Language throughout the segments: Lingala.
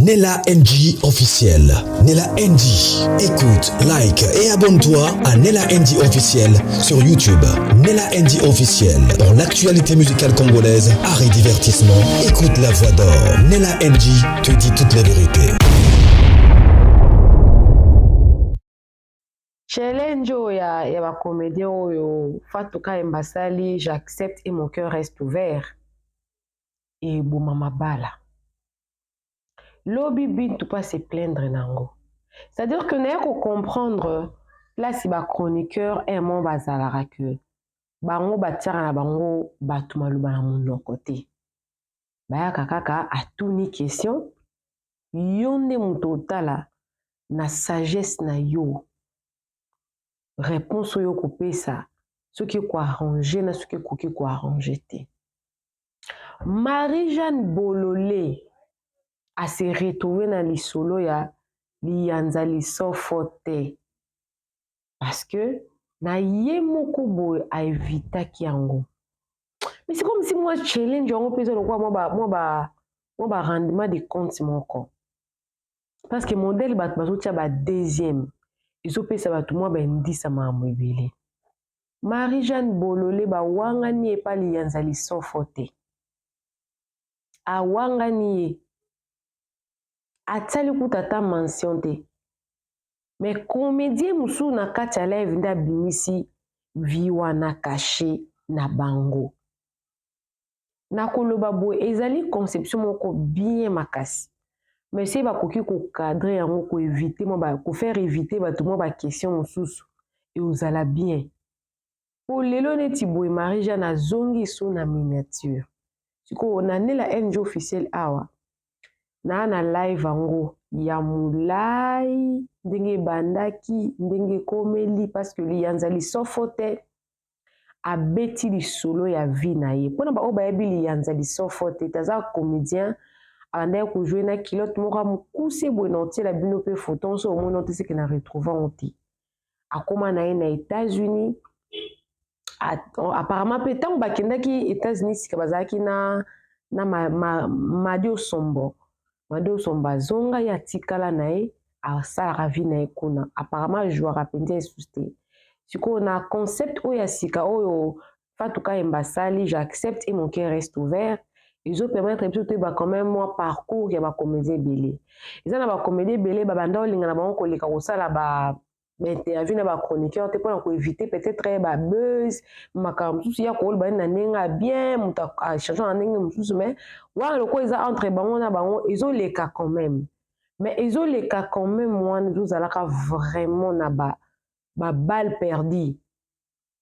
Nella NG officiel. Nella NG. Écoute, like et abonne-toi à Nella NG officiel sur YouTube. Nella NG officiel. Pour l'actualité musicale congolaise, art et divertissement, écoute la voix d'or. Nella NG te dit toute la vérité. Challenge oyo ya ba comédien oyo Fatou Kayemba asali, j'accepte et mon cœur reste ouvert, eboma mabala. Lobi Bintu pas se plaindre nango. C'est-à-dire que naye ko comprendre place ba chroniqueur un moment bazalaka que bango batiaka na bango bato maloba na monoko te. Bayaka kaka atuni question, yo nde moto otala na sagesse na yo. Réponse oyo okopesa soki ekoarrange na soki ekoki koarrange te. Marie-Jeanne Bolole a se retrouver na lisolo ya liyanza lisofo te parce que na ye moko boye a evitaki yango. Mais c'est comme si moi challenge yango mpe eza lokola mwa ba rendement de compte moko. Parce que modèle bato bazotia ba deuxième ezopesa bato mwa baindisa makambo ebele. Marie-Jeanne Bolole bawangani epa liyanza lisofo te. Awangani ye. Atiali kuta ata mention te. Mais comédien mosusu na kati ya live nde abimisi vie wana caché na bango. Na koloba boye ezali conception moko bien makasi. Mais soki bakoki kokadre yango, koevite mwa ba, kofaire éviter bato mwa ba question mosusu, eozala bien. Po lelo neti boye Marie-Jeanne azongi so na miniature. Sikoyo na Nella NG officiel awa, na na live yango ya molai ndenge ebandaki, ndenge ekomeli, parce que liyanza lisofo te abeti lisolo ya vie na ye. Mpona baoyo bayebi liyanza lisofo te, aza comédien, abandaki kojouer na culotte moko ya mokuse boye. Na otiela bino mpe photo so omoni te seke na retrouve yango te. Akóma na ye na États-Unis. Apparemment mpe ntango bakendaki États-Unis sika, bazalaki na Madi Osombo. Madi Osombo azonga, ye atikala na ye, asalaka vie na ye kuna. Apparemment ajouaka mpenza esusu te. Sikoyo na concept oyo ya sika oyo Fatou Kayemba asali, j'accepte et mon cœur reste ouvert, ezopermettre biso toyeba quand même mwa parcours ya bacomédien ebele. Eza na bacomédien ebele babanda olinga na bango koleka kosala ba bainterview na bachroniqueur te, mpona koevite peut-être babuzz, makambo mosusu ya koloba na ndenge ya bien, moto achange na ndenge mosusu. Mais wana lokola eza entre bango na bango, ezoleka quand même. Mais ezoleka quand même wana ezozalaka vraiment na baballe perdue,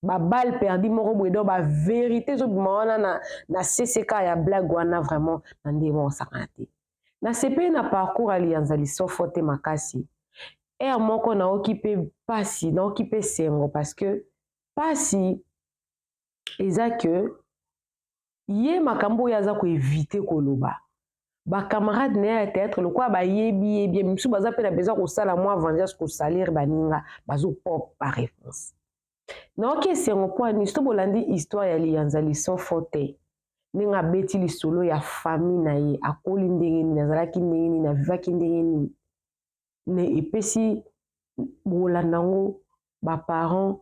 baballe perdue moko boye. Donc bavérité ezobima wana na cck ya blague wana, vraiment na ndenge moko osakana te. Nasepeli na parcours ya liyanza lisofo te makasi. Ere moko naoki mpe pasi, naoki mpe sengo, parce que pasi eza ke ye makambo oyo aza koevite koloba, bacamarade na ye ya théâtre lokola bayebi ye bien, misusu baza mpe na besoin kosala mwa vengeance, kosalir baninga, bazopop baréponse. Naoki esengo mpo ani so bolandi histoire ya liyanza lisofo te, ndenge abeti lisolo ya famille na ye, akoli ndenge nini, azalaki ndenge nini, avivaki ndenge nini, ne epesi bolanda yango. Baparent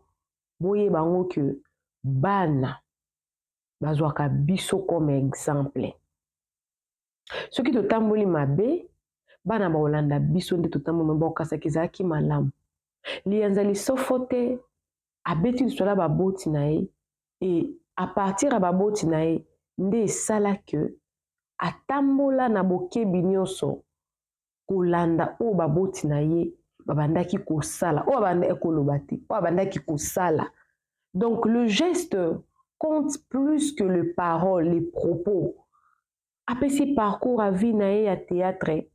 boyeba yango ke bana bazwaka biso comme exemple. Soki totamboli mabe, bana bakolanda biso nde totamboli mabe, bakokasaka ezalaki malamu. Liyanza lisofo te abeti lisolo ya baboti na ye, e à partir ya baboti na ye nde esala ke atambola na bokebi nyonso, kolanda oyo baboti na ye babandaki kosala, oyo babandaki koloba te, oyo babandaki kosala. Donc le geste compte plus que le parole, les propos. Apesi parcours ya vie na ye ya théâtre,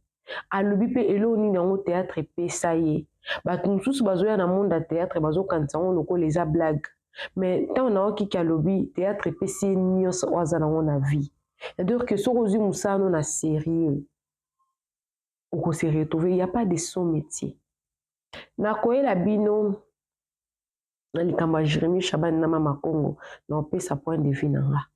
alobi mpe eloko nini yango théâtre epesa ye. Bato mosusu bazoya na monde ya théâtre, bazokanisa yango lokola eza blague, mais ntango naokiki alobi théâtre epesi ye nyonso oyo aza nango na vie. C'est-à-dire que soki ozwi mosala no na sérieux, okose retrouver. Il y a pas de sot métier. Nakoyela bino na likambo ya Jérémi Shabani na Mama Congo, na opesa point de vue na nga.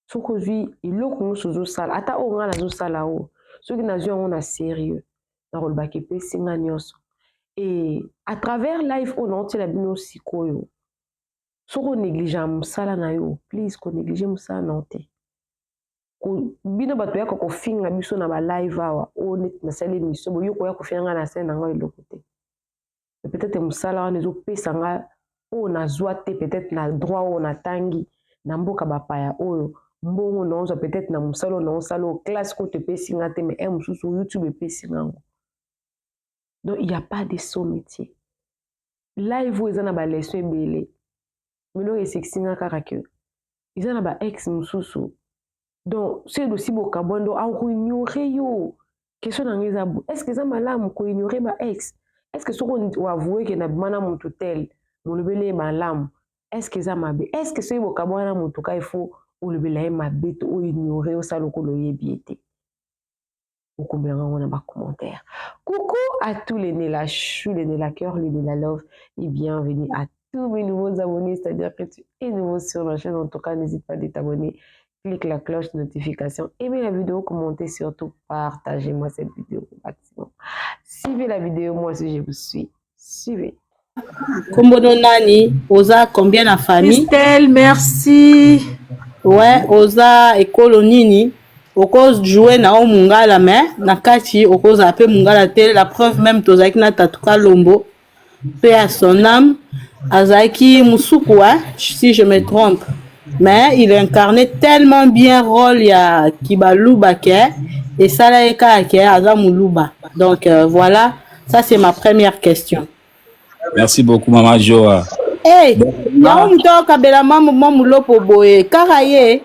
Soki ozwi eloko nyonso ozosala, ata oyo ngai nazosala oyo, Soki nazwi yango na sérieux, nakolobaka epesi nga nyonso. Et à travers live oyo naotiela bino sikoyo, soki onéglige mosala na yo, please, konéglige mosala na yo te. Bino bato yaka kofinga biso na balive awa, oyo neti nasali émission boyo, koya kofinga nga na scène na ngai, eloko te. Peut-être mosala wana ezopesa nga oyo nazwa te, peut-être na droit oyo natangi na mboka bapaya, oyo mbongo naozwa peut-être na mosala oyo naosala, oyo classe koto epesi nga te, mais un mosusu YouTube epesi nga ngo. Donc il y a pas de sot métier. Live oyo eza na baleçon ebele. Mino esekisi nga kaka ke eza na baex mosusu, donc soki dosi bokabwa, ndo akoignore yo. Question na ngai eza bo: est ce que eza malamu koignore ba ex? Est ce que soki oavoue ke nabima na motu tel, molobeli ye malamu, est ce que eza mabe? Est ce que soki bokabwana na motu ka, il faut olobela ye mabe to oignore, osala lokola oyebi ye te? Okombelanga ngo na bacommentaire. Coucou à tous les Nela Chou, les Nela Cœur, les Nela Love, et bienvenue à tous mes nouveaux abonnés, c'est-à-dire que tu es nouveau sur ma chaîne. En tout cas, n'hésite pas de t'abonner, clique la cloche de notification, aimez la vidéo, commentez, surtout partagez-moi cette vidéo au maximum. Suivez la vidéo, moi aussi je vous suis. Suivez. Kombo no nani? Oza combien na famille? Christelle, merci. Ouais, oza ekolo nini? Okojoue na yo mongala, mais na kati okozala mpe mongala te. La preuve même, tozalaki na Tatu Kalombo mpe ya son âme, azalaki mosuku, hein, si je me trompe, mais il incarnait tellement bien rôle ya kibaluba ke esala ye kaka ke aza moluba. Donc voilà, ça c'est ma première question. Merci beaucoup, Mama Joa. Hey, yango moto akabela mwa mwa mulopo boye kaka ye.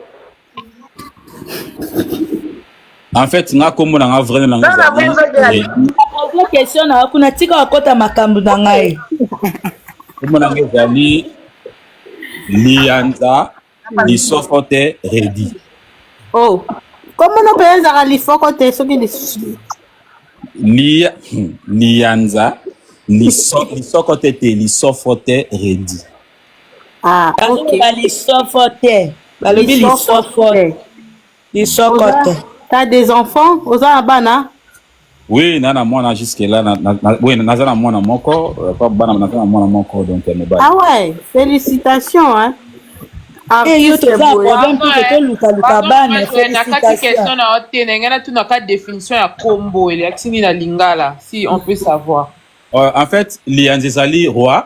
En fait, nga kombo na nga vrai na nga ezali Pose question na yo kuna, tika bakota makambo na ngai. Kombo na nga ezali Lianza Lisofo te Redi. Oh, kombo no mpenza ezalaka lifoko te soki lisusu? Lianza Lisoko te te, Lisofo te Redi. Ah, ok. Bazoloba lisofo te, balobi lisofo te. Lisoko te. T'as des enfants? Oza na bana? Oui, na mwana jusque là oui, naza na mwana moko, pa bana, naza na mwana moko, donc ya mobali. Ah ouais, félicitations, hein. E yo Artiste toza boye. problème mpo tolukaluka bana. Na kati question Félicitation. Na yo te, na ngai natunaka définition ya kombo elakisi nini na lingala, si on peut savoir. En fait, Lianza ezali roi,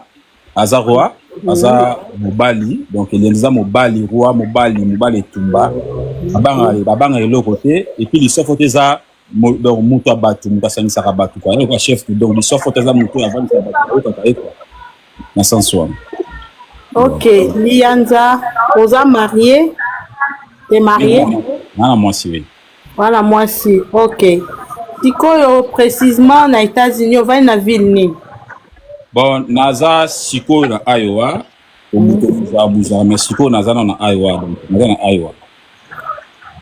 aza roi, aza mobali, donc Lianza eza mobali, roi, mobali, mobali etumba. Babanga eloko te, et puis lisofo te eza donc moto ya bato, moto asangisaka bato quoi, quoi, chef. Donc lisofo te eza moto avandisaka bato, ayokaka ye quoi. Na sens wana. Ok, Lianza, oza marié? T'es marié? Na mwasi, oui. Voilà, mwasi. Ok. Sikoyo précisément na États-Unis, ovandi na ville nini? Bon, naza sikoyo na Iowa, obuta buzaka, mais sikoyo naza na Iowa, donc naza na Iowa.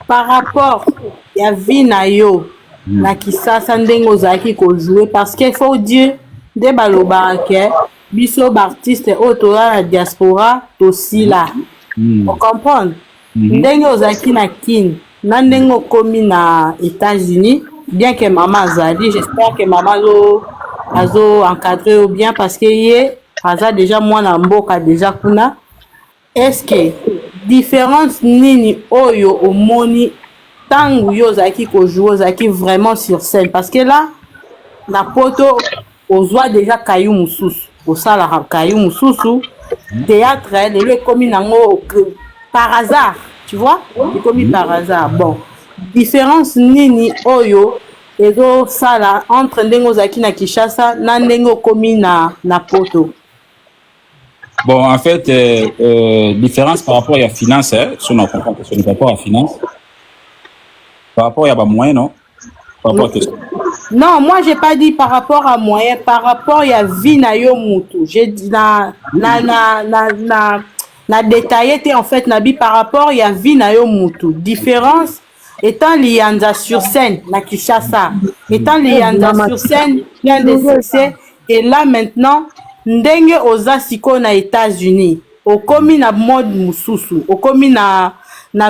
Par rapport ya vie na yo na Kisasa, ndenge ozalaki kojouer, parce que faut Dieu nde balobaka ke biso baartiste oyo toza na diaspora tosila. Ocomprendre? Ndenge ozalaki na Kine na ndenge okomi na États-Unis, bien que mama azali, j'espère que mama azo encadre yo bien, parce que ye aza déjà mwana mboka déjà kuna. Est-ce que différence nini oyo omoni ntango yo ozalaki kojouer, ozalaki vraiment sur scène? Parce que là na Poto ozwa déjà kayu mosusu, osalaka kayu mosusu, théâtre lelo ekomi nango par hasard, tu vois, ekomi par hasard. Bon, différence nini oyo ezosala entre ndenge ozalaki na Kinshasa na ndenge okomi na Poto? Bon, en fait, différence par rapport à la finance, hein, si on a compris que par rapport à la finance, par rapport à la moyen, non? Par rapport à question. Non, moi j'ai pas dit par rapport à moyen, par rapport ya vie na yo mutu. J'ai dit na détaillé te en fait, na bi par rapport ya vie na yo mutu. Différence étant Lianza sur scène na Kinshasa, étant Lianza sur scène plein de succès, et là maintenant ndenge oza sikoyo na États-Unis, okomi na mode mosusu, okomi na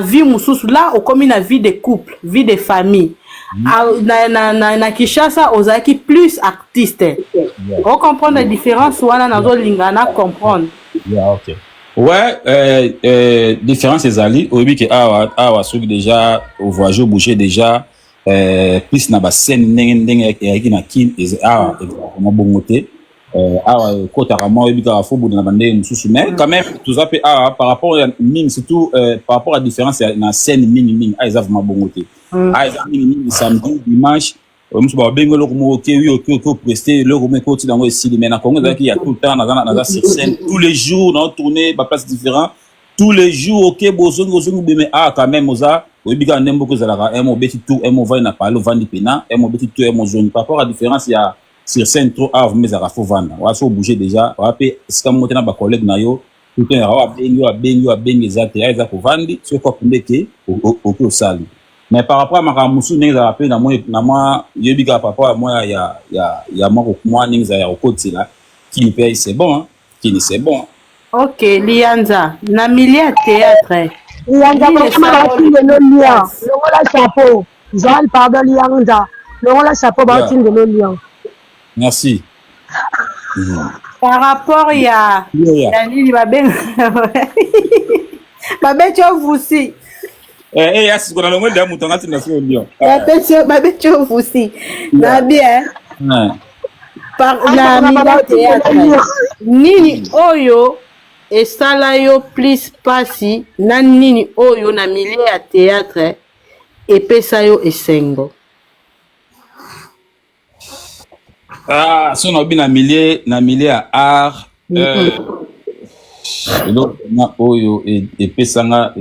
vie mosusu, là okomi na vie de couple, vie de famille. Na, na, na, na Kinshasa ozalaki plus artiste. O comprendre différence wana nazolinga na comprendre. Yeah, okay. Ouais, différence ezali oyebi ke awa awa soki déjà ovoyage obouge déjà plus na bascène ndenge ndenge eyaki na kin awa ezalaka mwa bongo te. Awa ekotaka mwa oyebi kaka fo bunda na bandenge mosusu, mais quand même toza mpe awa par rapport ya mingi, surtout par rapport à différence ya na scène mingi mingi, awa eza vraiment bongo te. Awa eza mingi mingi samedi, dimanche mosusu babengi eloko moko, oke wi, oke oke opreste eloko moko ekoti nango esili. Mais na Congo ezalaki ya tout le temps, naza sur scène tous les jours, nao tourner baplace différent tous les jours, oke bozongi ozongi boye. Mais ah, quand même oza oyebi kaka nde mboka ezalaka un obeti tour, un ovandi na pale, ovandi pena un obeti tour, un ozongi. Par rapport à différence ya sur scène trop, awa vraiment ezalaka fo vanda oya so obouge déjà, oya mpe esika moko te na bacollègue na yo tout le temps, oyo abengi, oyo abengi, oyo abengi, eza te. Aya eza kovandi soki apunde te, oke osali. Mais par rapport à makambo mosusu ndenge ezalaka mpe na mwa yebi kaka par rapport à mwa ya mwa ndenge ezala ya kokotela kini mpe, c'est bon hein? Kini c'est bon. Ok, Lianza, na milieu ya théâtre. Lianza, Nini kokoma esala baotindelo lion. Longola chapeau. Joël, pardon, Lianza. Longola chapeau, baotindelo lion. Merci. Par rapport ya ya nini babenga babeti yo vusi. Eh, eh, asiko na longoli ya moto anga ntina so lion. Babeti yo vusi na bien. Par na Ata milieu ya baotindelo théâtre, lion. nini oyo esala yo plus pasi na nini oyo na milieu ya théâtre epesa yo esengo? Ah, so naobi na milieu ya art, eloko na oyo epesanga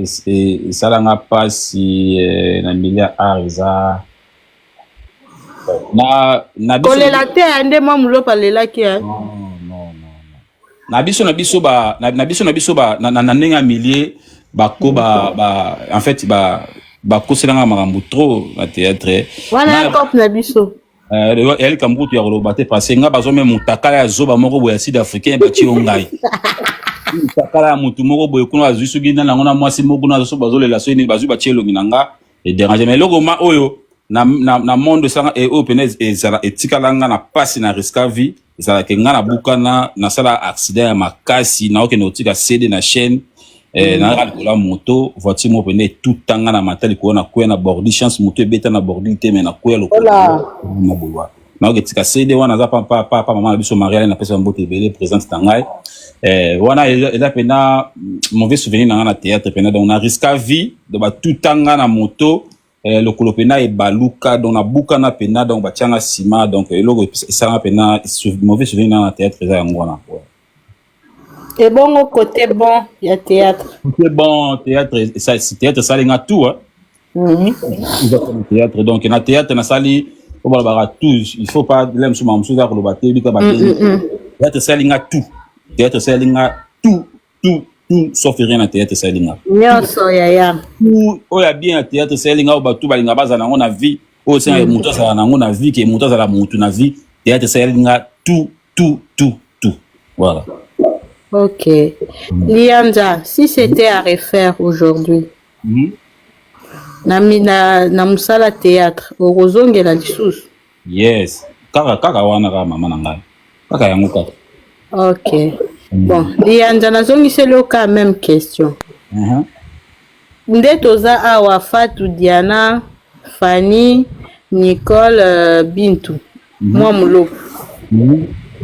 esalanga mpasi na milieu ya art eza na biso Kolela te ya nde mwa molopo alelaki ya. Non, non, non, non. Na biso ba na biso ba na ndenge ya milieu bako ba en fait ba bakoselanga makambo trop na théâtre. Wana ya cope na biso. Eyali likambo kutu ya koloba te, parce nga bazwa me motakala ya zoba moko boye ya sud africain, batie yo ngai motakala ya motu moko boye kuna, bazwi soki nani yango na mwasi moko kuna so bazolela so nini, bazwi batie elongi na nga, edérange. Mais eloko ma oyo na monde esanga oyo pene ezala etikala nga na pasi na risque vie ezalaki nga nabukana, nasala accident ya makasi, naokende kotika CD na chaîne, nayaka likolo ya moto, voiture moko pene etutanga na mata likolo, nakwea na bordure. Chance moto ebeta na bordure te, mais nakwea lokolo na bolwa, naoke tika CD wana aza pa mama na biso Marie Ale, napesa mbote ebele, présente na ngai. Wana eza mpena mauvais souvenir na ngai na théâtre pena. Donc na risque vie, donc batutanga na moto, lokolo pena ebaluka, donc nabukana pena, donc batianga nsima. Donc eloko esalanga pena mauvais souvenir na ngai na théâtre eza yango wana, ouais. Ebongo côté bon ya théâtre? Côté bon théâtre, théâtre esalinga tout hein. Eza comme théâtre, donc na théâtre nasali oyo balobaka tout, il faut pas le mosusu makambo mosusu eza koloba te bika badeni. Théâtre esalinga tout, théâtre esalinga tout, tout, tout sauf rien na théâtre esalinga. Nyonso yaya. Tout oyo ya bien ya théâtre esalinga, oyo bato balinga bazala nango na vie, oyo esenga moto azala nango na vie, ke moto azala motu na vie, théâtre esalinga tout, tout, tout, tout, voilà. Ok, Lianza, si c'était à refaire aujourd'hui, na mosala théâtre, okozongela lisusu? Yes, kaka kaka wana kaka, mama na ngai, kaka yango kaka. Ok, bon, Lianza, nazongiseli yo kaka même question. Nde toza awa, Fatu, Diana, Fanny, Nicole, Bintu, mwa molopo,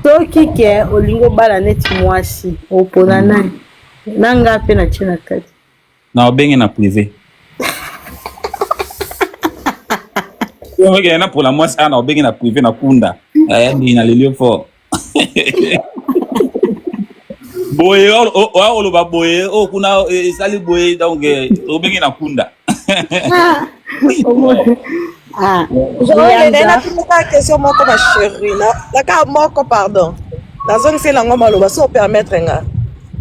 soki ke olingi obala neti mwasi, opona nani? Na nga mpe natie na kati. Na obenge na privé, okende na mpona mwasi awa, na obenge na privé na kunda aya ndenge naleli yo fort boye, oya koloba boye oyo kuna esali boye, donc obenge na kunda. Ah, Joël, Lianza. natunaka question moko, ma chérie, naka moko, pardon, nazongisela yango maloba so opermettre nga.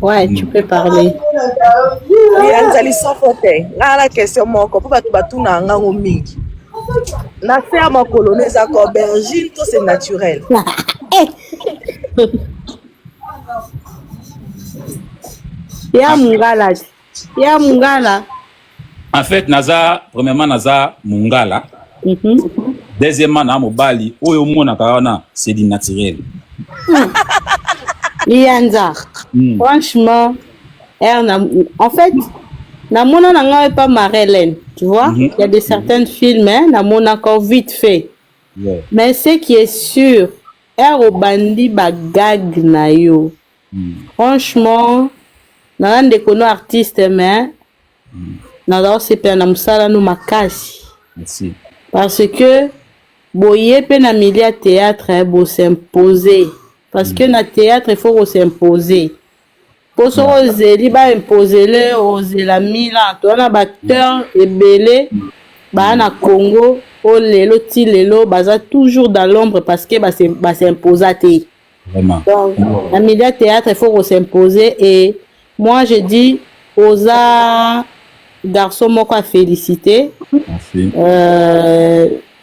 Ouais, tu peux parler. Yanza lisofo te, ngai na question moko mpo bato batuna yango mingi: na se ya makolo no ezaka aubergine to c'est naturel? Ya mungala, ya mungala. En fait naza, premièrement naza mongala. Deuxièmement, na mobali oyo omonaka wana, c'est du naturel. Liyanza, franchement, en fait, namona na ngai pas Marie-Hélène, tu vois, il y a des certains films, hein, namona encore vite fait. Mais ce qui est sûr, obandi bagag na yo. Franchement, naza ndeko no artiste, mais naza kosepela na mosala no makasi. Merci. Parce que boye mpe na milieu ya théâtre bos'impose, parce que na théâtre il faut kos'impose, mpo soki ozeli baimposele, ozela mila. Toza na baacteur ebele baya na Congo oyo lelo ti lelo baza toujours dans l'ombre parce que bas'imposa te. Vraiment. Donc na milieu ya théâtre il faut kos'imposer et moi je dis oza garçon moko à féliciter. Merci.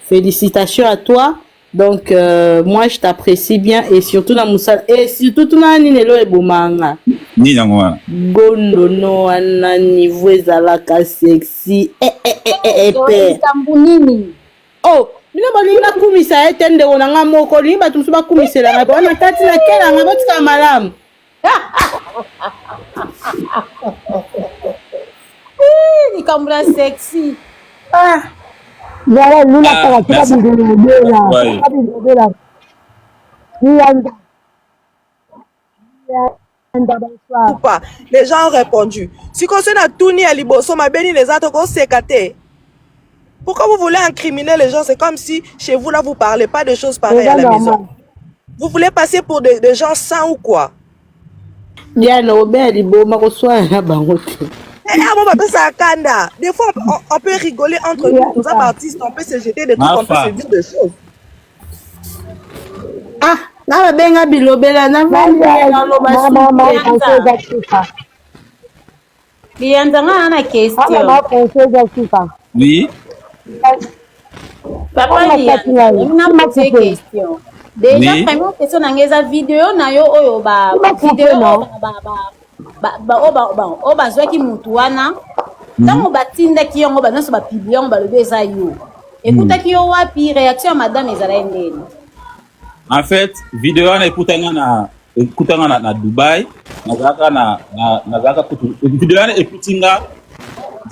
Félicitations à toi. Donc moi je t'apprécie bien et surtout na mosala et surtout tuna nini elo ebomanga. Nini yango wana? Gondono wana, niveau ezalaka sexy, eh, eh, eh, eh, eh, père. Likambo nini? Oh, bino bolingi nakumisa ye te. Ndeko na nga moko olingi bato mosusu bakumisela ngai wana kati na kelanga, botikala malamu. Likambo na sexy. Ah. Voilà, Lula. Ah, Kaka tika merci. bilobela. Ouais. Tika bilobela. Liyanza. Liyanza, bonsoir. Ou pas, les gens ont répondu. Sikoyo soki natuni ya liboso, mabe nini eza? Tokoseka te. Pourquoi vous voulez incriminer les gens? C'est comme si chez vous là, vous parlez pas de choses pareilles Eza à la maison. normal. Vous voulez passer pour des gens sains ou quoi? Diana, obeya liboma, koswana na bango te. Eh, ah bon, bah, ça kanda. Des fois, on peut rigoler entre nous, nous sommes artistes, on peut se jeter des trucs, on peut Mafa. se dire des choses. Ah, na babenga bilobela naloba. Mama français eza suka. Liyanza, nga na question. Mama français eza suka. Oui. Papa. Mama kati na Liyanza, ye. nga Mama pose coupe. question déjà. Oui. Première question na nga eza video na yo oyo ba Mama coupe, video oyo non? oyo bazwaki mutu wana, ntango batindaki yango, banyonso bapublier yango, balobi eza yo, ekutaki yo wapi? Réaction ya madame ezalaki ndeni? En fait, video wana ekutanga na Dubai. Nazalaka kutu, video wana ekuti nga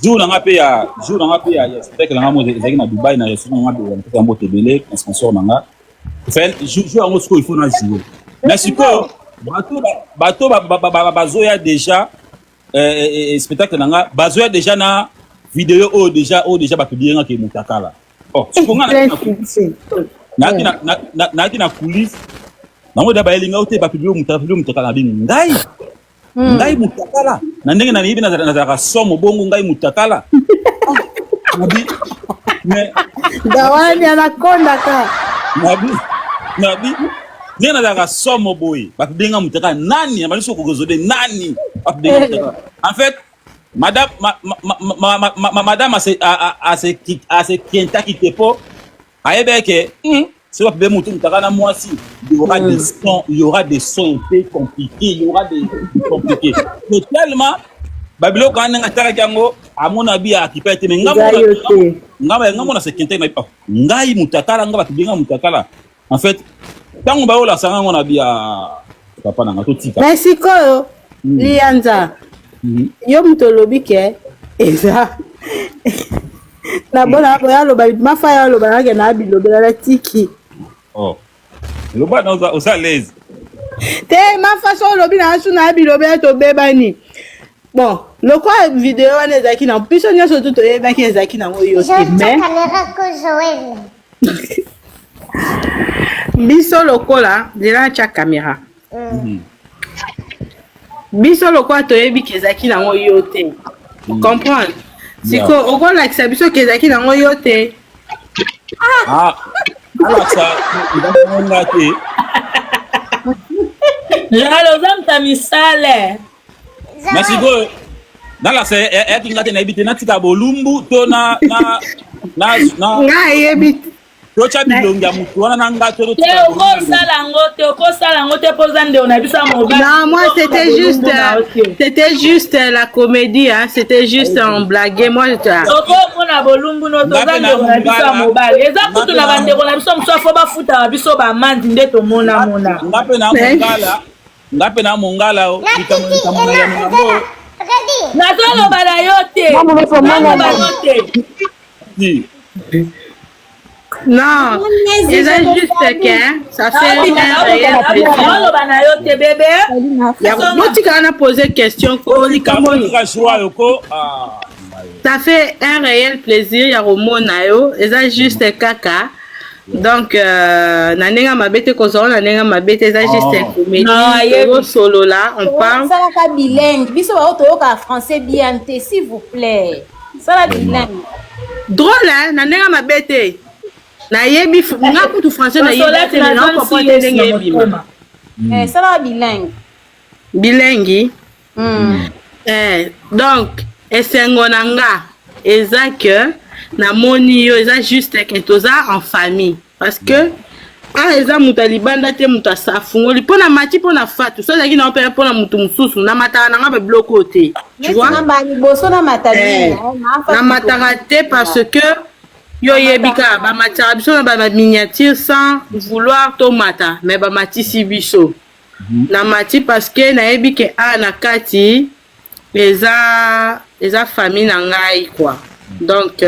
jour na nga mpe ya jour na nga mpe ya spectacle na nga mo ezalaki na Dubai, na restaurant na nga, napesa yango ebele na sponsor na nga. Enfin, jour yango sikoyo il faut na jouer, mais sikoyo bato bazoya déjà spectacle na nga, bazoya déjà na video oyo déjà bapublier nga ke motakala. Oh, sikoyo nga nayaki na coulisse nango da, bayeli ngai te, bapublier motakala, bapublier motakala. Na bini ngai motakala na ndenge na nayebi nazalaka somo bongo, ngai motakala nabi, mais Dawani anakondaka. Nabi ndenge nazalaka somo boye, bapublier ngai motakala, nani nabandi soki kokozode nani bapublier ngai motakala. En fait, madame ma, ma, ma, ma, ma, ma, madame ase kentaki te mpo ayebaki ke soki bapublier motu motakala na mwasi, il y aura des sons, il y aura des sons un peu compliqués, il y aura des compliqués. Donc tellement babiloko wana, ndenge atalaki yango, amona bi akipa te, mais nga mona se kentaki na ngai motakala, nga bapublier nga motakala. En fait, ntango bayolakisa nga ngo na bi ya papa na nga, totika. Mais sikoyo, Liyanza, yo moto olobi ke eza nabona boya aloba mafa ya aloba nake na bilobela na tiki. Oh, loba na oza l'aise. Te, mafa, so olobi na su na bilobela, tobebani. Bon, lokola video wana ezalaki na biso nyonso tu toyebaki ezalaki nango yo te, mais biso lokola nzela natya caméra, biso lokola toyebi ke ezalaki nango yo te, comprendre? Sikoyo okolakisa biso ke ezalaki nango yo te. Ah, alakisa ezalaki nga te. Lalo, oza moto misale. Na sikoyo nalakisa eyaki nga te, nayebi te, natika bolumbu to na Ngai ayebi te. Totya bilongi ya motu wana na nga te. Okosala yango te, okosala yango te mpo oza ndeko na biso ya mobali. Non, moi c'était juste, c'était juste la comédie, hein. C'était juste en blague. Moi, je okomona bolumbu no, toza ndeko na biso ya mobali. Eza kutu na bandeko na biso mosusu afo bafutaka biso bamandi nde tomonamona. Nga mpe na mongala, nga mpe na mongala o, likambo likambo na yano yango. Nazoloba na yo te, nazoloba yo te. Si. Non, eza juste que ça fait un réel plaisir. Oloba na yo te, bebe. Botikala na poser question ko likambo oyo. Otika joie yoko. Ah. Ça fait un réel plaisir ya komona yo, eza juste kaka. Donc na ndenge ya mabe te, kozala na ndenge ya mabe te, eza juste Oh. comédie. Non, ayebi. Tozosolola, on parle. Osalaka bilingue, biso bao toyokaka français bien te, s'il vous plaît, sala bilingue. Drôle, hein, na ndenge ya mabe te. Nayebi nga kutu français nayebi Consolate te, na na zone comprendre te CS ndenge na ebima. motema. Eh, salaka bilingue. Bilengi. Eh, donc esengo na nga eza que namoni yo, eza juste que toza en famille, parce que ah, eza moto ya libanda te, moto afungoli mpo na mati, mpo na fatu so ezalaki na mpe mpo na moto mosusu, namataka na nga babiloko oyo te, tu Neti vois. na mbala liboso na mata Eh, mingi, namataka te parce que yo oyebi kaka bamataka biso na baminiature sans vouloir tomata, mais bamatisi biso. Namati parce que nayebi ke a na kati eza famille na ngai quoi. Donc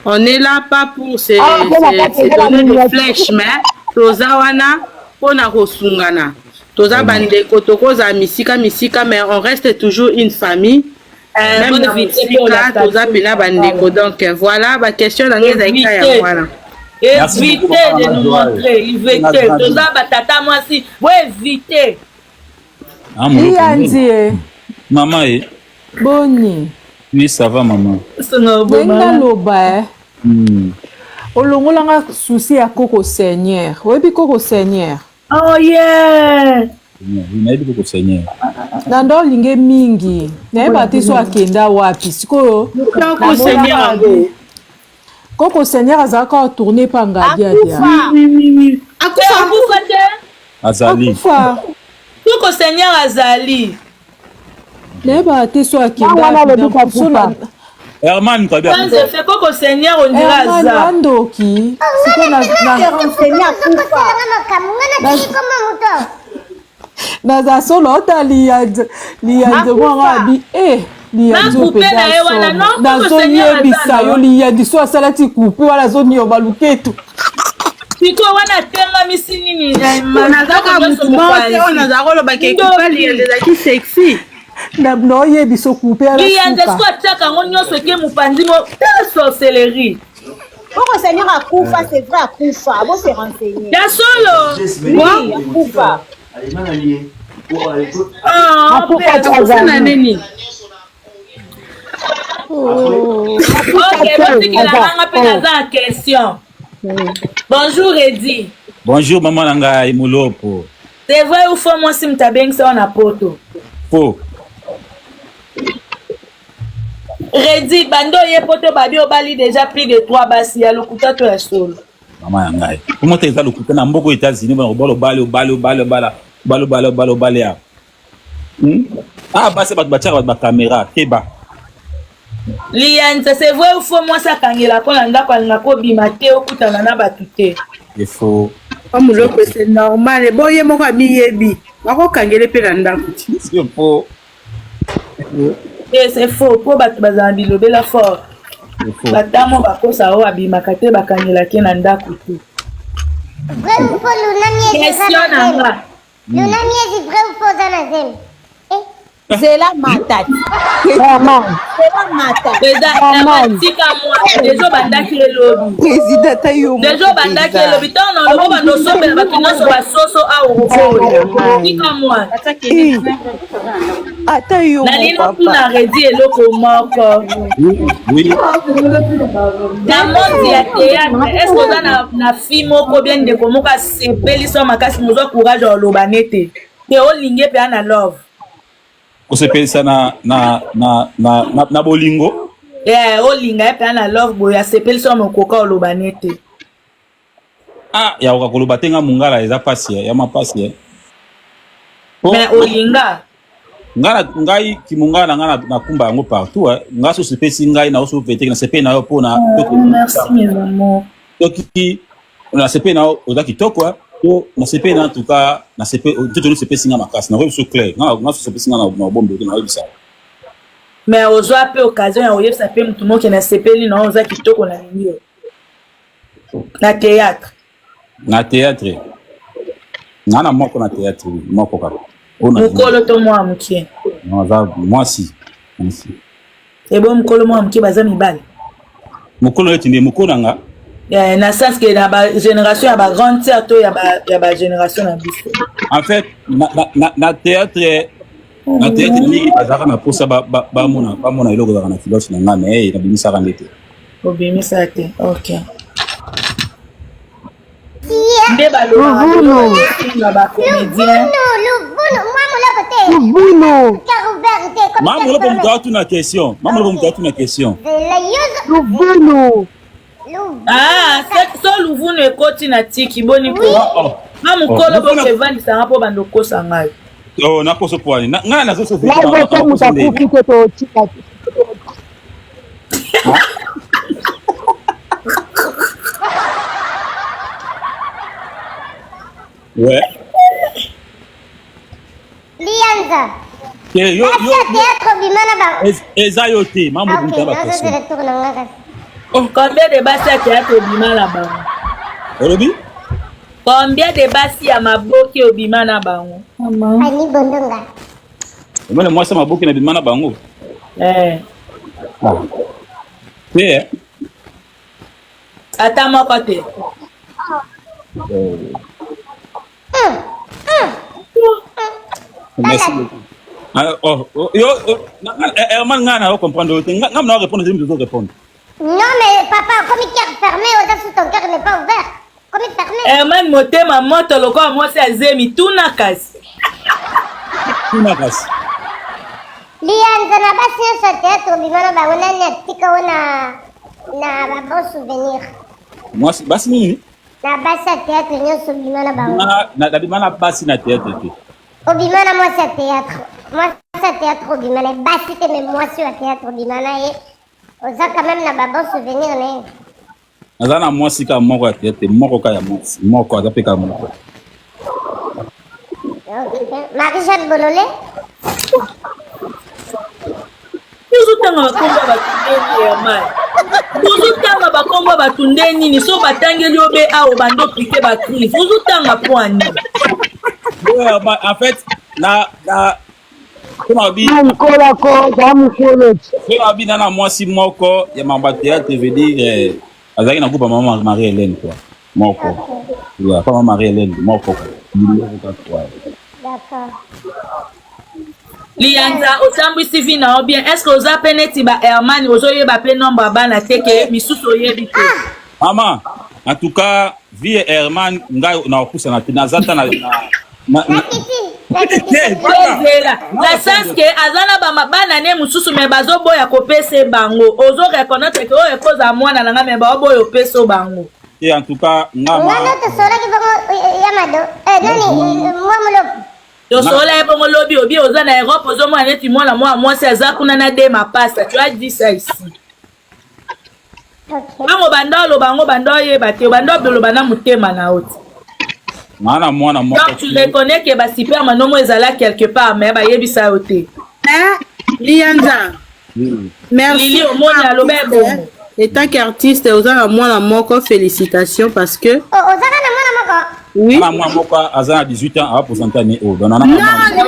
on est là pas pour se, Ah, mpe na kati se eza donner des baminiature. flèches, mais toza wana mpona kosungana. Toza bandeko, tokozala misika misika, mais on reste toujours une famille. Même na Éviter mosika kolata toza mpena bandeko. Donc voilà, baquestion na ngai ezalaki kaka yango wana. Merci Évitez beaucoup, de Mama nous Joie. montrer, évitez. Toza batata mwasi, bo éviter. Ah, moloko Liyanzi nini? e. Mama e. Boni? Oui, ça va, maman. Ndenge naloba e, olongolanga souci ya koko Seigneur. Oyebi koko Seigneur? Oh yeah. Oui, nayebi koko Seigneur. Na ndo olinge mingi, nayeba te so akenda wapi sikoyo. Koko Seigneur yango. Koko Seigneur azalaka otourne mpa Ngadiadia. Akufa. Akufa? Akufa te. Azali. Akufa. Koko Seigneur azali. Nayebaka te so akenda Ntango wana wapi. alobi Donc, so kokufa. Herman Kabi Sans akufa. effet, koko Seigneur on dirait Herman aza. wandoki sikoyo Renseigner akufa. Naza solo ota liyanzi, liyanzi mwana abi e liyanzi Na coupe na ye wana, non, Koko Seigneur aza, nazoyebisa yo. non? Liyanzi so asalati coupe wana azonioba luketu. Sikoyo wana atengamisi nini? Nazaka motu moko te oyo nazala koloba ke ekupa liyanzi ezalaki sexy. Naoyebisa, coupe ala Liyanza suka. siko atiaka yango nyonso eke mopanzi mo tala sorcellerie. Koko Seigneur akufa, c'est vrai, akufa, bo se renseigner. Ya solo. Oui, akufa. Ah, Akufa te. Akufa na Azali. nini? Ok, botikela nanga mpe naza na question. Bonjour Edi. Bonjour mama na ngai Molopo. C'est vrai ou faux, mwasi moto abengisa yo na poto? Faux. Redi, bando oye poto, babi obali déjà plus de trois basi, ya lokuta to ya solo? Mama ya ngai. Comment te eza lokuta na mboka États-Unis bana obala obali obali obali obala obali obali obali obali ya. Ah, basi bato batiaka bato bacaméra keba. Liyanza, c'est vrai ou faux, mwasi akangelaka na ndako, alingaka obima te, okutana na bato te? Il faut. Moloko, c'est normal, bo ye moko amiyebi, bakokangele mpe na ndako. C'est faux. Eh, c'est faux mpo bato bazala na bilobela fort. C'est faux. Batamo bakosa oyo abimaka te, bakangelaki na ndako te. Vrai ou faux, Luna Miezi oza Question na na zemi? nga. Luna Miezi, vrai ou faux, oza na zemi? Zela mata. Herman. Zela mata. Eza tika mwa deja obandaki elobi. Président ata yo moko. Deja obandaki elobi, ntango na olobo bando osombela bato nyonso basoso awa, okoya tika mwa. Ata yo Nalingi moko. natuna Redi eloko moko. Oui. Na monde ya théâtre, est ce que oza na fille moko bien, ndeko moko asepelisa makasi, mozwa courage ya oloba nete te olingi mpe na love? Kosepelisa na bolingo? Eh, olinga ye mpe na love boye, asepelisa mokoka oloba nete. Ah, ya koka koloba te nga mungala eza pasi ya ma pasi eh. Po Mais olinga. Nga na ngai kimungala na nga na nakumba yango partout eh. Nga so sepesi ngai na oso vete na sepeli na yo pona Oh, merci mes amours. Soki na sepeli na yo oza kitoko eh. To na sepeli na en tout cas na sepeli nzoto no sepesi nga makasi na koyebi so clair. Nga nga so sepesi nga na na bombe te na koyebisa. Mais ozwa pe occasion ya koyebisa pe mutu moko ke na sepeli na yo oza kitoko na lingi yo. Na théâtre. Na théâtre. Nga na moko na théâtre, oui, moko kaka. Oyo na Mokolo to mwa mokie. Non, aza mwasi. Mwasi. Ebo mokolo mwa mokie baza mibali. Mokolo neti nde mokolo na nga. Eh, na sens que na ba génération ya ba grande sœur to ya ba ya ba génération na biso. En fait, na, na, na, na théâtre na théâtre mingi bazalaka na posa bamona ba, ba eloko ezalaka na kiloche na nga mais nabimisaka nde te. Obimisa te. OK. Nde balobaka lelo ba comédien. Luvunu. Mama Molopo moto atuna question. Mama Molopo moto atuna question. Luvunu. Ah, so luvunu ekoti na tiki boni ko. Oh. Ma mokolo Oh. boke evandisanga mpo bando kosa ngai. Oh, nakoso poani. Ngai nazo so Live to moto akufi te totika. Ouais. Lianza. Te yo Basi yo ya théâtre obima na ba. eza yo te, mama Ah, moto ok, ba question. nazozela tour na nga kasi. Combien de basi ya théâtre obima na bango? Olobi? Combien de basi ya maboke obima na bango? Fanny Bondonga. Omona mwasi ya maboke na bima na bango. Eh. Ah. Te eh. Ata moko te. Merci beaucoup. Ah, oh, oh, yo, oh, eh, Herman nga na comprendre yo te. Nga nga na répondre, je me répondre. Non mais papa, comme cœur fermé, oza sous ton cœur n'est pas ouvert. Comme fermé. Herman motema moto lokola mwasi ya zemi tuna kasi. Tuna kasi. Lianza na basi nyonso ya théâtre obima na bango nani atika yo na na ba bon souvenir. Mwasi basi nini? Na basi ya théâtre nyonso obima na bango. Na na bima na basi na théâtre te. Obima na mwasi ya théâtre. Mwasi ya théâtre obima na ye basi te mais mwasi ya théâtre obima na ye. Oza quand même na ba bon souvenir na ye. Naza na mwasi kaka moko ya théâtre, moko kaka ya mwasi, moko aza mpe kaka moko. Ok. Marie-Jeanne Bolole. Tozotanga bakombo ya bato ndeni Herman. Tozotanga bakombo ya bato nde nini so batangeli yo be awa obanda opike ba crise ozotanga mpo ya nini? Ouais, bah, en fait, na na soki Mokolo ko za mokolo. nabi na na mwasi moko ya mambo ya théâtre veut dire eh, azalaki na groupe ya mama Marie Hélène quoi. Moko. Ouais, pas mama Marie Hélène, moko. Moko kaka, ouais. D'accord. Liyanza otambwisi vie na yo bien est ce que oza mpe neti ba Herman ozoyeba mpe nombre ya bana te ke misusu oyebi te Mama, en tout cas, vie ya Herman ngai na kopusana te naza ta na na na Tozela na sens ke aza na ba bana ne mosusu me bazoboya kopesa ye bango ozo reconnaître ke oyo ekozala mwana na ngai me baoboya opesa yo bango te en tout cas nga ma Nga nde tosolaki bongo ya mado. Eh nani mwa mulopo. Tosolola ye bongo lobi obi oza na Europe ozomona neti mwana mwa mwasi aza kuna na de mapasa tu as dit ça ici. Bango banda oloba yango banda oyeba te banda oloba na motema na yo te. Nga na mwana moko. Donc tu reconnais que ba super manomo ezala quelque part mais bayebisa yo te. Eh, Lianza. Merci. Lili omoni aloba ye bongo. Et tant qu'artiste, oza na mwana moko, félicitations parce que. Oh, ozaka na mwana moko? Oui. Mwana mwana moko aza na 18 ans, a présenter année oyo. Donc nana Non,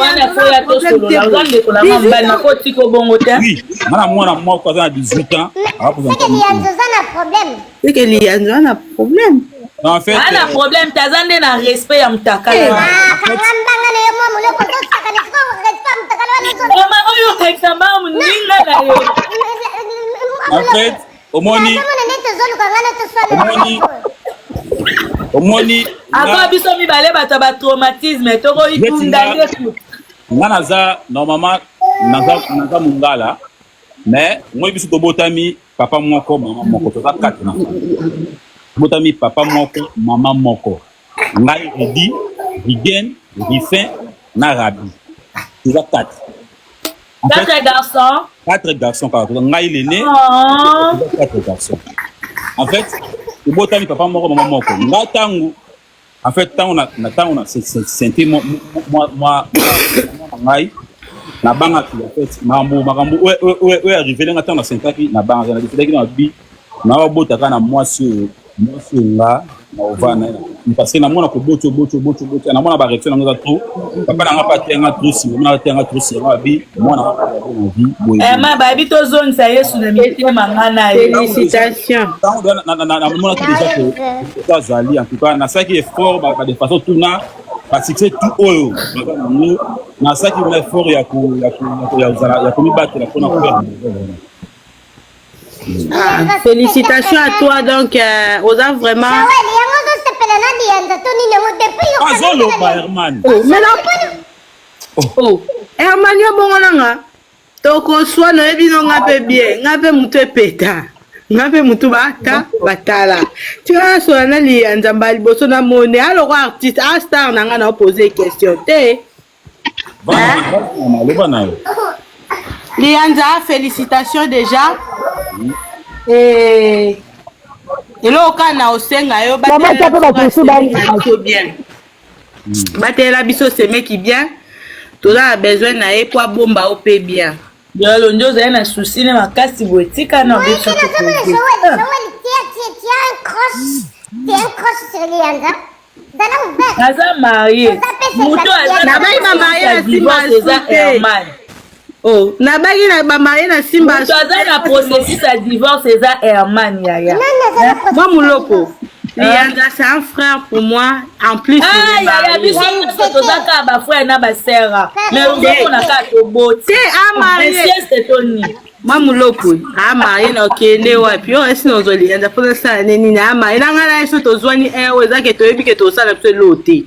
wana faut ya tosolola, oza ndeko na nga mobali nakotika bongo te. Oui, mwana mwana moko aza na 18 ans, a présenter année oyo. Lianza oza na problème. C'est que Lianza na problème. Non, en fait, Aza na problème te, aza nde na respect ya mutakala. Ah, kanga mbanga na yo mwa muloko ozosaka na sikoyo respect ya mutakala wana ozo. Mama oyo okangisa mbanga moninga na yo. En fait, omoni Nazomona nde tozoluka nga na toswana. Omoni omoni Ako biso mibale bato ya ba traumatisme tokoyitunda nde kutu. nga naza normalement naza naza mongala mais moi biso tobotami papa moko mama moko toza 4 na famille. Tobotami papa moko, mama moko. Ngai Redi, Rigen, Rifin na Rabi. Toza 4. En fait, 4 garçons. 4 garçons kaka. Ngai l'aîné, Oh. toza 4 garçons. En fait, tobotami papa moko, mama moko. Ngai tangu en fait tango na na tango na sente moi moi moi ngai nabangaki en fait makambo makambo oyo oyo arrivele nga ntango nasentaki nabangaki na decidaki na bi naobota kaka na mwasi oyo mwasi oyo nga na ovanda parce que namona koboti oboti oboti oboti namona ba réaction nango eza trop papa na nga mpe ateya nga trop nsima mona ateya nga trop nsima abi mwana nga na vie boye Ema bayebi tozongisa Yesu na mitema nga na ye. Félicitations. ntango namonaki déjà que azali en tout cas nasalaki effort ba de façon tuna ba succès tout oyo baza nango nasalaki na effort ya ya komibatela mpona koya. Ah, félicitations à toi donc oza vraiment Joël, yango ozosepela na liyanza to nini yango depuis yo azoloba Herman. Oh, mais non. Oh, Herman yo bongo nanga tokoswana oyebi no nga mpe bien nga mpe motu epeta nga mpe motu bata batala tika nasola na liyanza mbala liboso na mone aloko artiste a star na nga na opose question te. Aloba na yo. Liyanza, félicitations déjà. Et eloko kaka na osenga yo Mama tia mpe bato mosusu batelela biso bien, batelela biso semeki bien, toza na besoin na ye po abomba yo mpe bien. Yalo nde ozali na souci ne makasi boye tika na biso Joël, Joël, tu as un crush, tu as un crush sur Lianza. Zala ouvert. Aza marié. Moto aza na Nabai bamarie na nsima divorce eza asu te. Herman. Oh, nabaki na bamarie na nsima Moto aza na processus ya divorce eza Herman yaya. Moi Muloko, Liyanza c'est un frère pour moi en plus. Ah il est yaya marié. biso nyonso toza kaka bafrère na basera. Mais ozomona kaka toboti. Te amarié. Sieste to nini? Mwa Muloko amarié na okende wapi oyo esi nozwa Liyanza mpo nasala nde nini amarié na ngai na ye so tozwani un oyo eza ke toyebi ke tosala biso eloo te.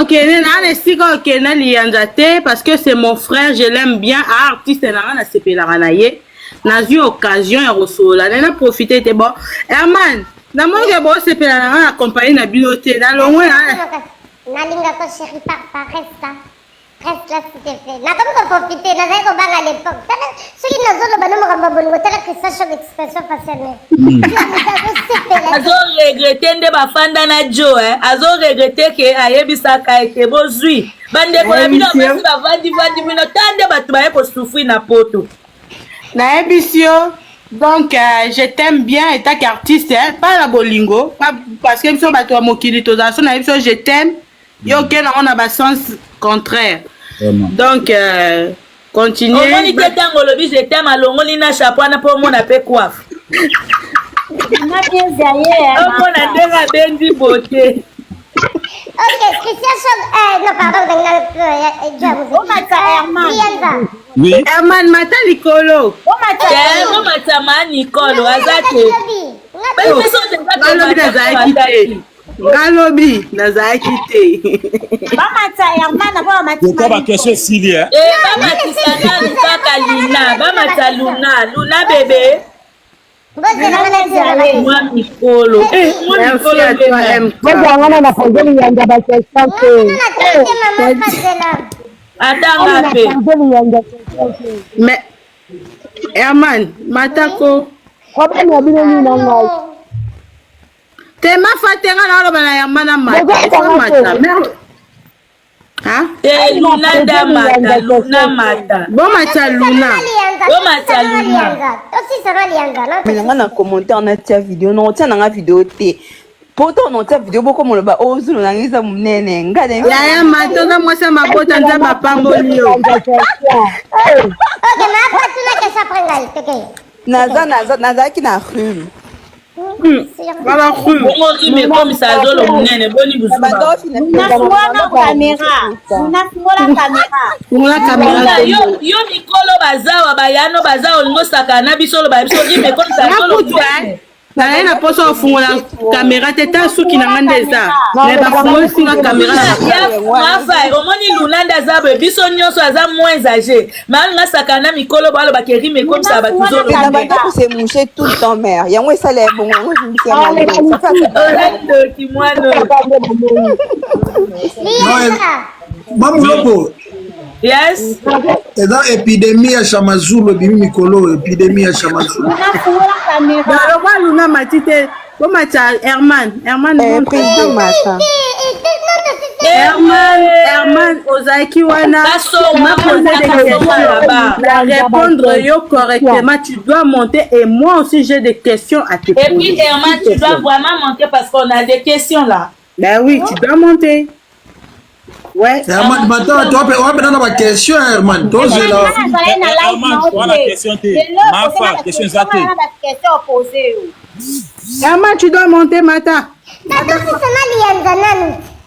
Okende na na esika okende na Liyanza te parce que c'est mon frère, je l'aime bien, a artiste na ngai nasepelaka na ye, nazwi occasion ya kosolola naye na profite te. Bon Herman, namoni ke bosepela na ngai na compagnie na bino te, nalongwe na Nalingako chéri papa, reste là. Reste là s'il te plaît. Nakomi koprofite, nazali kobanga à l'époque. Tala soki nazoloba no makambo ya bolingo, tala Christian Choc expression faciale. Azosepela. Azoregrete nde bafanda na jo eh. Azoregrete ke ayebisaka ete bozwi bandeko na bino basi bavandivandi bino ta nde bato baye kosouffrir na poto. Nayebisi yo donc je t'aime bien état qu'artiste hein, pas na bolingo pas, parce que biso bato ya mokili tozala so nayebi so je t'aime yo okende yango na basens contraire donc continue. Omoni te ntango olobi je t'aime alongoli na chapeau wana mpo omona mpe coiffe omona ndenge abendi bote. Ok, Christian Choc, non pardon, Omata Herman. Lianza. Oui. Herman mata likolo. Te bomatisa ma Nicole aza te. Biso Ngalobi nazalaki te, ngalobi nazalaki te. Bamata Herman po bamati. Yoka baquestion esili eh. Eh, bamatisa nanu kaka Luna, bamatisa Luna, Luna bebe. Mwa mikolo. Eh, mwa Merci mikolo à toi nde MK. Bozanga na napoze Liyanza baquestion te. Ata nga mpe. Napoze Liyanza question te. Mais Herman matako Problème ya bino nini na ngai? te mafa te nga naoloba na Herman amata Bozanga mata te. merde. Hein? Te Luna nda mata, Luna mata. Bomata Luna. Bomata Luna. Mais nanga na commentaire natia video na otia nanga video te poto na otia video boko moloba ozulu nanga eza monene nga na Yaya mata oza mwasi ya mabota nzambe apamboli yo. Ok, mais après tuna question après ngai, toke. Naza naza nazalaki na rhume. Baba rhume. Bongo rime ekomisa zolo monene boni buzuba. Nafungola kamera. Nafungola kamera. Fungola kamera. Luna, yo, yo mikolo bazawa bayano bazawa olingi osakana na biso oloba biso rime ekomisa Nga zolo kutu monene. Naye na posa ofungola kamera te ta suki na nga nde eza me bafungolisi nga kamera mafa omoni luna nde aza boye biso nyonso aza moins age ma alinga sakana na mikolo balobaka erime ekomisa bato zolobanda kose mouche tout le temps mare yango esala ya bongo yango ebimbisa ndoki mwana Mamulobo. Yes. Eza epidemie ya Shamazulu ebimi mikolo oyo epidemie ya Shamazulu. Balobwa Luna mati te bomatisa Herman Herman eh, président mata. Herman Herman ozalaki wana m'a posé des questions na répondre yo correctement tu dois monter et moi aussi j'ai des questions à te poser. Et puis Herman tu dois vraiment monter parce qu'on a des questions là. Ben oui, tu dois monter. Ouais. Herman, attends, toi, tu as ma question, Herman. Toi, j'ai la. Herman, toi, la question, t'es. Mafa, question, zaté. Herman, tu dois monter, Mata.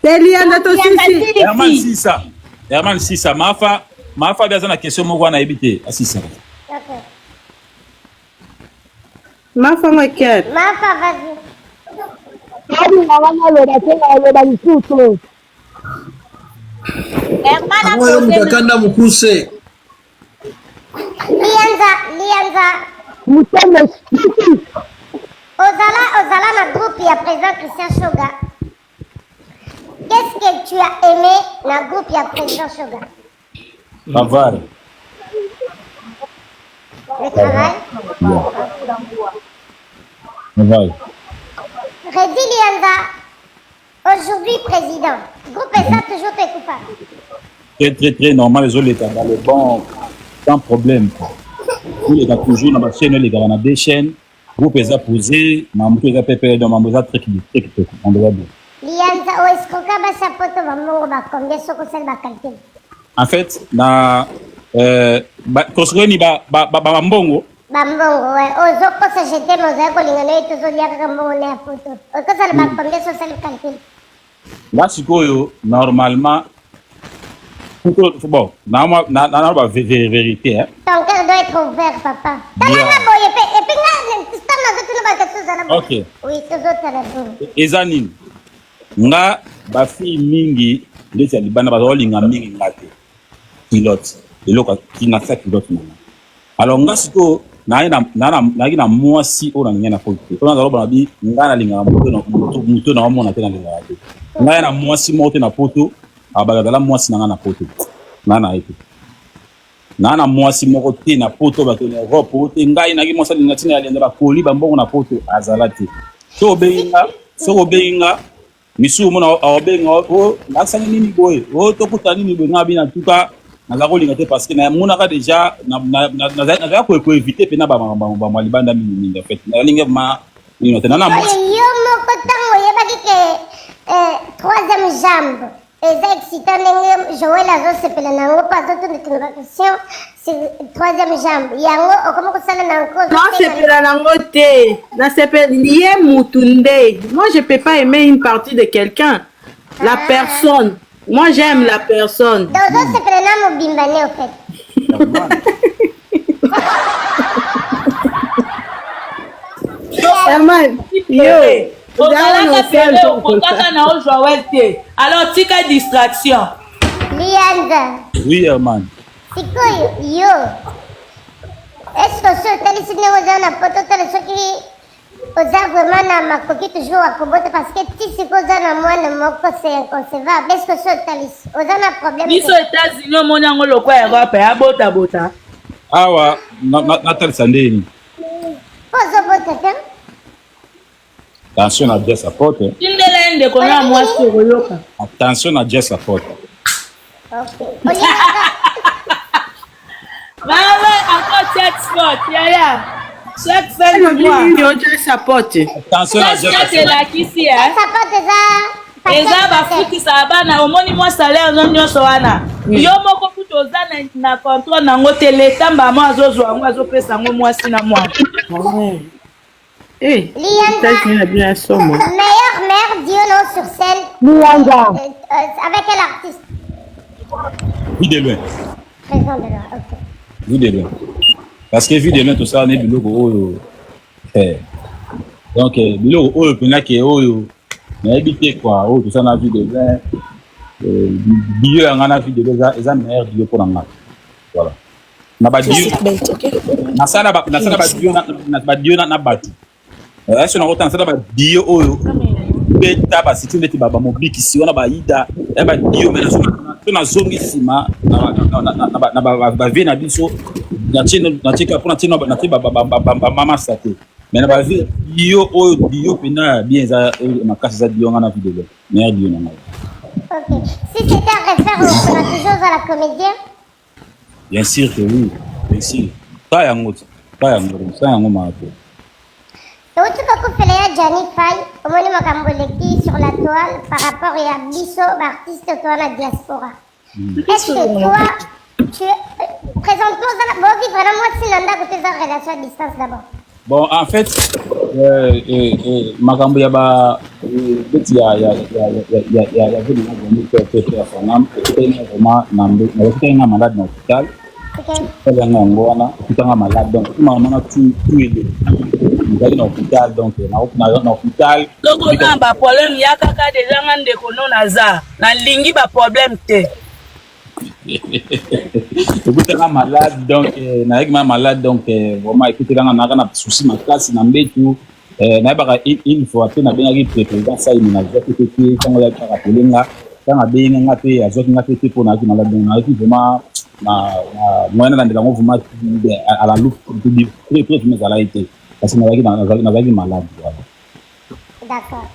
Te lianza to sisi. Herman sisa. Herman sisa. Mafa, Mafa aza na question moko wana yebi te. Asisa. Okay. Mafa Maker. Mafa, vas-y. Alinga wana aloba te aloba lisusu te. Yango yo moto akanda mokuse. Lianza, Lianza. Motema suki. Ozala, ozala na groupe ya président Christian Shoga. Qu'est-ce que tu as aimé na groupe ya président Shoga? Travail. Le travail? Yeah. Travail. Reddy Lianza, aujourd'hui président. Groupe eza toujours te coupable. Très très très normal ezoleka dans le bon sans problème quoi. Oleka toujours na ba chaîne olekaka na deux chaînes. Groupe eza posé, mambo eza pepele donc mambo eza très très kitoko. Mambo eza bien. Lianza o escroka basi ya poto ba mbongo ba combien soki osali ba calcul? En fait na euh, ba, kosokoni ba ba ba, ba mbongo ba mbongo ouais ozo kosa je t'aime ozali kolinga na ye tozolia kaka mbongo na ya poto okosala ba combien soki osali calcul? Nga sikoyo normalement bon na na ba vérité hein. Ton cœur doit être ouvert papa. Tala nga boye pe et puis nga ntango nazotuna ba question ozala boye. Ok. Oui tozotala boye. Eza nini? Nga ba fille mingi ndeti ya libanda baza kolinga mingi nga te. Culotte eloko na sa culotte na nga. Alors nga sikoyo nayaki na mwasi oyo nalingai na poto te oyo nazaloba na bi ngai nalingaka moto na omona te nalingaka te ngai na mwasi moko te na poto abaka azala mwasi na ngai na poto ngai na ye te naa na mwasi moko te na poto bato na europe oyo te ngai nayaki mwasi alinga ntina ya lenda bakoli bambongo na poto azala te soki obengi nga soki obengi nga misusu omona aobenga o oh, nasali nini boye o oh, tokuta nini boye ngai bina tuka naza kolinga te parce que namonaka déjà nazalaka koevite mpena bamakambo ya libanda mingimingi en fait nalingi ma nino te nana mwasi yo moko ntango oyebaki ke eh, troisième jambe eza excitant ndenge joel azosepela na yango mpo azotundatuna baquestion troisième jambe yango okomi kosala na nko nasepela nango te nasepela ye mutu nde moi je peux pas aimer une partie de quelqu'un la ah. personne moi j'aime la personne donc ozosepela na mobimba ne au fait Herman, yo ozalaka pele okotaka na yo joel te alors tika distraction lianza oui herman sikoyo yo eske osi otalisi ndenge oza na poto otala soki oza vraiment na makoki toujours ya kobota parce que ti sikoyo oza na mwana moko c'est inconcevable eske osi otalisi oza na problème biso états-unis omoni yango lokwa europe abotabota awa natalisa ndeni po ozobota te Attention na Jess Apote. Tindela ye ndeko na mwasi okoyoka. Attention na Jess Apote. Mama, encore chat spot, yaya. Chaque fin du mois. Yo Jess Apote. Attention na Jess Apote. elakisi eh. Apote eza eza bafutisaka bana omoni mwa salaire no nyonso wana mm. yo moko kutu oza na contrôle nango te leta mbama azozwa yango azopesa yango mwasi na mwana Eh, Lianza, États-Unis na bino ya somo. meilleur, meilleur duo non, sur scène. Lianza. Euh, avec quel artiste Vue de loin. Président de loin, ok. Vue de loin. Parce que vue de loin tosala ne biloko oyo eh, Donc eh, biloko oyo mpenza ke oyo nayebi te kua oyo toza na vie de vin eh, biyo ya ngai na vie de vin eza, eza meilleur biyo mpo na ngai voilà na badio nasala nasala badio na badio na bato eh, so nakota nasala badio oyo beta basiti ndeti bamobikisi wana bayida ya badio me so nazongi nsima na bavie na biso natie kaka mpo natie bamamasa te mais na bavie bio oyo bio mpenza ya bien eza makasi eza bio nga na video meilleur bio na ngai. Ok. Si c'était à refaire, on sera toujours dans la comédien Bien sûr que oui, bien sûr. Ka yango, ka yango, ka yango mato. Euti kokufela ya Gianni Fay, omoni makambo eleki sur la toile par rapport ya biso baartiste toa na diaspora. Est-ce que toi, tu es, présentement, oza na- bovivre na mwasi na ndako to eza relation à distance d'abord? Bon, en fait, euh, euh, euh, makambo ya ba beti ya ya ya ya ya ya ya vile na vraiment pe pe pe ya sonam ekutaki nga vraiment na mbe na ekutaki nga malade na hôpital ekutaki nga yango wana ekutaki nga malade donc makambo wana tout tout ele ezalaki na hôpital donc na na na hôpital soki oza na baproblème ya kaka deja nga ndeko no naza nalingi baproblème te ekutaka malade donc eh, nayaki ma malade donc eh, vraiment ekutelanga nayaka na souci makasi na mbetu eh, nayebaka une fois mpe nabengaki président saimi nazwaki te te ntango ayaki arapele nga ntango abengi nga mpe azwaki nga mpe te mpo nayaki malade donc nayaki vraiment na moyen nalandela yango vraiment à la loupe très très vraiment ezalaki te parce que nazalaki malade voilà. D'accord.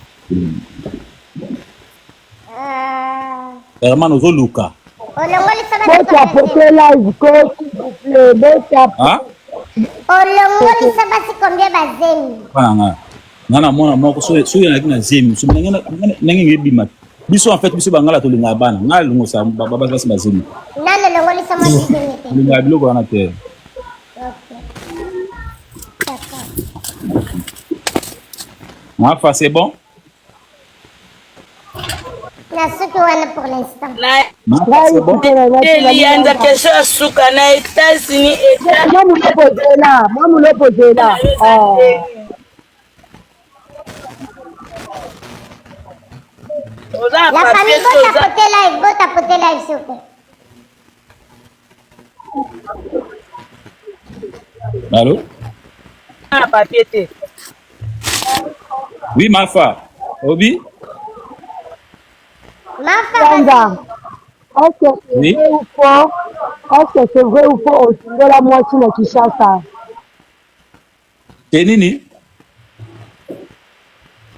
Herman ozoluka. Botapote live ko s'il vous plaît botapote. Hein? Olongolisa basi combien bazemi? Bana nga. Nga na mwana moko soki soki nalaki na zemi, soki ndenge ndenge ebima. Biso en fait biso bangala tolingaka bana. Nga longosa basi bazemi. Nani olongolisa mwasi zemi te? Olingaka biloko wana te. Mafa, c'est bon? Na suki wana pour l'instant. Elianza question ya suka na États-Unis. Mwa mulopo zela, mwa mulopo zela. Oza La famille botapote live, botapote live s'il vous plaît. Allô? Na papier te. Oui, Mafa. Obi? Mafa. Est-ce que c'est oui. vrai ou faux? Est-ce que c'est vrai ou faux osundola mwasi na Kinshasa? Te nini?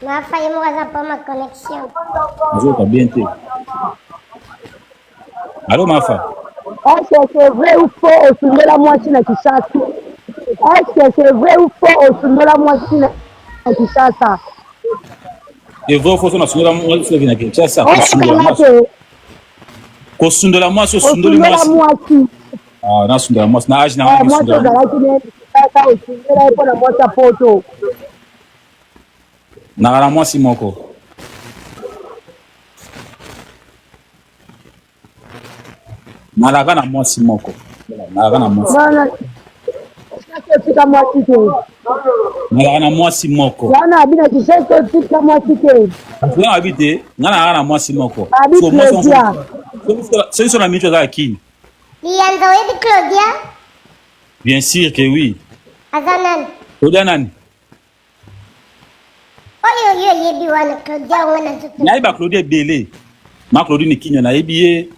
Mafa ye moko aza poma connexion. Nazoyoka bien te. Allo Mafa. Est-ce que c'est vrai ou faux osundola mwasi na Kinshasa? Est-ce que c'est vrai ou faux osundola mwasi na Kinshasa? C'est vrai ou faux nasundola mwasi na Kinshasa? Kosundola mwasi. Kosundola mwasi osundoli mwasi. mwasi. Ah, nasundola mwasi na age na eh, mwasi ozalaki ne Kinshasa osundola ye mpo na mwasi ya poto. Nakala mwasi moko. Nalaka na mwasi moko. Nalaka na mwasi. Tika mwasi te. Nalaka na mwasi moko. Wana abi na Kinshasa tika mwasi te. Nga abi te, nga nalaka na mwasi moko. Abi Claudia. Soki so na micho azala kini. Liyanza oyebi Claudia? Bien sûr que oui. Aza nani? Claudia nani? Oyo yo oyebi wana Claudia yango na nzoto. Nayebi ba Claudia ebele. Ma Claudine Kinyo nayebi ye.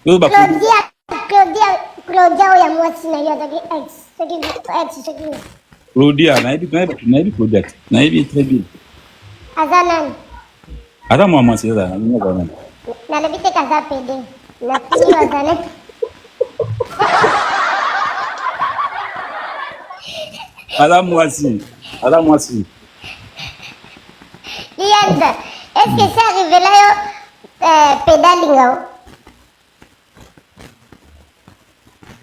Oyo ba Claudia Claudia Claudia oyo ya mwasi na yo azalaki ex soki ex soki Claudia nayebi nayebi nayebi Claudia te. Nayebi ye très bien. Aza nani? Aza mwa mwasi aza nani aza nani? Nalobi te kaza pede. Natuni aza nani? Aza mwasi. Aza mwasi. Lianza, est-ce que ça arrive là yo euh, pede alinga yo?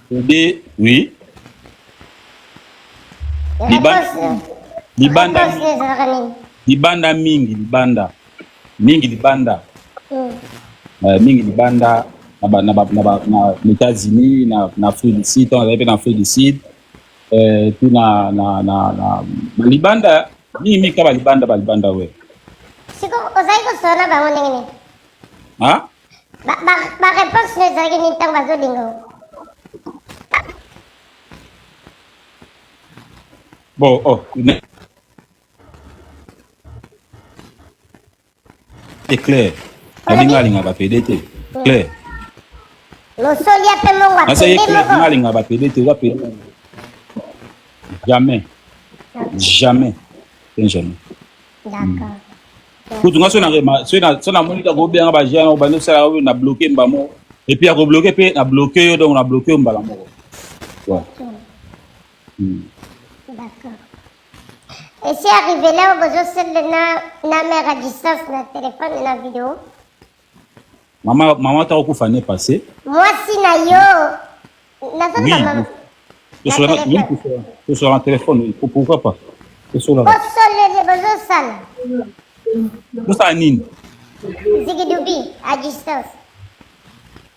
Pede, oui. Libanda, libanda, libanda mingi, libanda mingi, libanda mm. Uh, mingi libanda na ba, na ba, na ba, na États-Unis na, na Afrique du Sud, ntango azali mpe na Afrique du Sud euh, puis na, na, na, na, na libanda. Mingi mingi kaka balibanda balibanda we. Siko ozali kosolola na bango ndenge nini? Ah? Ba ba ba réponse no ezalaki nini ntango bazolinga yo? Bon, oh, C'est clair. Nabi nga alinga ba pede te. Clair. Losolia pe mongo Nasa ye apende clair moko. nga alinga ba pede te oza pede. Jamais. Jamais. Bien jamais. D'accord. Kutu nga so na rema so na so na moni ka ko benga ba jeune ba no sala na bloquer mba moko. Et puis ako bloquer pe na bloquer yo donc na bloquer yo mbala moko. Ouais. D'accord. Esi arrivé là où bozo sele na na mère à distance na téléphone na vidéo. Maman maman ta ko année passée. Mwasi na yo. Nazo Oui. loba mama. To sala oui, to sala na téléphone oui. Pourquoi pas? To sala. Bosolele bozo sala. To sala nini? Zigidubi à distance.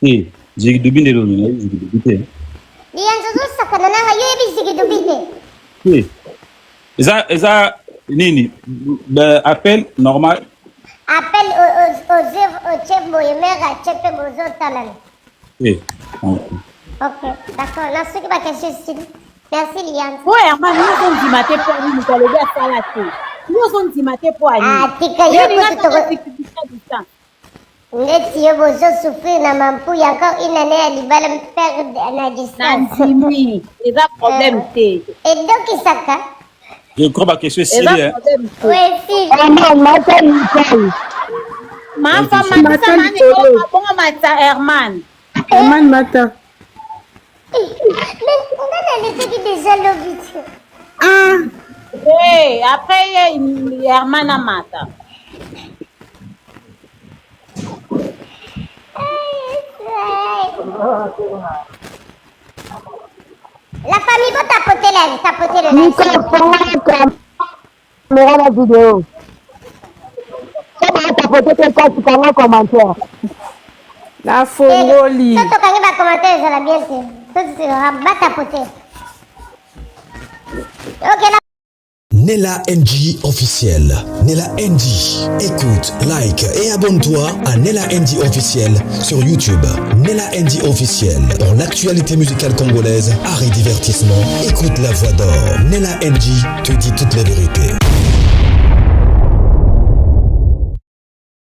Te, Zigidubi nde elongi na ye Zigidubi te. Liyanzi ozosakana nanga yo yebi Zigidubi te. Te. Eza eza nini? Ba appel normal. Appel oze otie boye mère atie pe bozotalana. Te. Ok, d'accord. Na soki ba question esili. Merci Liyanzi. Po Herman yo ozondima te po ani moto alobi asala te. Yo ozondima te po ani. Ah, tika yo kutu toko Ndeti yo bozo souffrir na mampuya encore une année ya libala père na distance. Nandimi eza problème te. Edokisaka. Je crois ba question esili hein. Ouais, esili. Maman, mata Nicole. Mafa Mata matisa mani likolo. bongo matisa Herman. Herman Mata. Mais nga nalekaki déjà lobi te. Ah. Hey, après ye Herman amata. La famille, bo tapoter la, tapoter le like. Nicole, fongola caméra na vidéo. So ba tapoter te kasi kanga commentaire. Nafongoli. So tokangi ba commentaire ezala bien te. So ba tapoter. Ok, la Nella NG officiel. Nella NG. Écoute, like et abonne-toi à Nella NG officiel sur YouTube. Nella NG officiel. Pour l'actualité musicale congolaise, art et divertissement, écoute la voix d'or. Nella NG te dit toute la vérité.